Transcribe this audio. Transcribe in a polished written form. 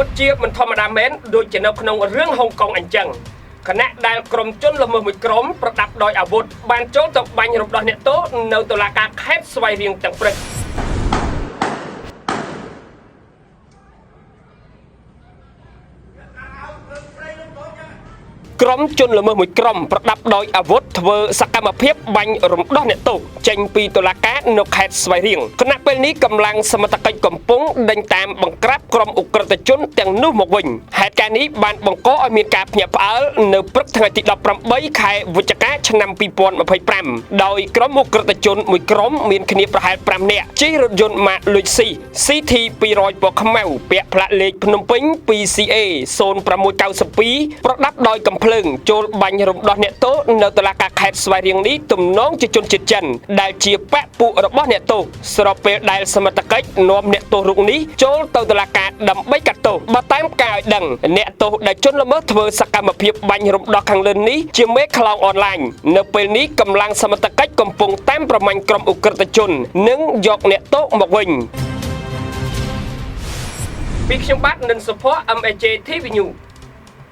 ពិតជាមិនធម្មតាមែនដូចជានៅក្នុងរឿងហុងកុងអញ្ចឹងខណៈដែលក្រុមជនល្មើសមួយក្រុមប្រដាប់ដោយអាវុធបានចូលទៅបាញ់រំដោះអ្នកទោសនៅតុលាការខេត្តស្វាយរៀងទាំងព្រឹក ក្រុមជនល្មើសមួយក្រុមប្រដាប់ដោយអាវុធធ្វើសកម្មភាពបាញ់រំដោះអ្នកទោសចេញពីតុលាការនៅខេត្តស្វាយរៀងខណៈពេលនេះកម្លាំងសមត្ថកិច្ចកំពុងដេញតាមបង្ក្រាបក្រុមឧក្រិដ្ឋជនទាំងនោះមកវិញហេតុការណ៍នេះបានបង្កឲ្យមានការភ្ញាក់ផ្អើលនៅព្រឹកថ្ងៃទី18ខែវិច្ឆិកាឆ្នាំ2025ដោយក្រុមឧក្រិដ្ឋជនមួយក្រុមមានគ្នាប្រហែល5នាក់ជិះរថយន្តម៉ាកលុចស៊ី CT 200ពណ៌ខ្មៅពាក់ផ្លាកលេខភ្នំពេញ 2CA 0692ប្រដាប់ដោយកំភ្លើងចូលបាញ់រំដោះអ្នកទោសនៅតុលាការខេត្តស្វាយរៀងនេះទំនងជាជនជាតិចិនដែលជាបក្សពួករបស់អ្នកទោសស្របពេលដែលសមត្ថកិច្ចនាំអ្នកទោសរូបនេះចូលទៅតុលាការដើម្បីកាត់ទោសបើតាមការឲ្យដឹងអ្នកទោសដែលជនល្មើសធ្វើសកម្មភាពបាញ់រំដោះខាងលើនេះជាមេខ្លោងអនឡាញនៅពេលនេះកម្លាំងសមត្ថកិច្ចកំពុងតាមប្រមាញ់ក្រុមឧក្រិដ្ឋជននិងយកអ្នកទោសមកវិញពីខ្ញុំបាទនិនសុភ័ក្រ MAJ TV News។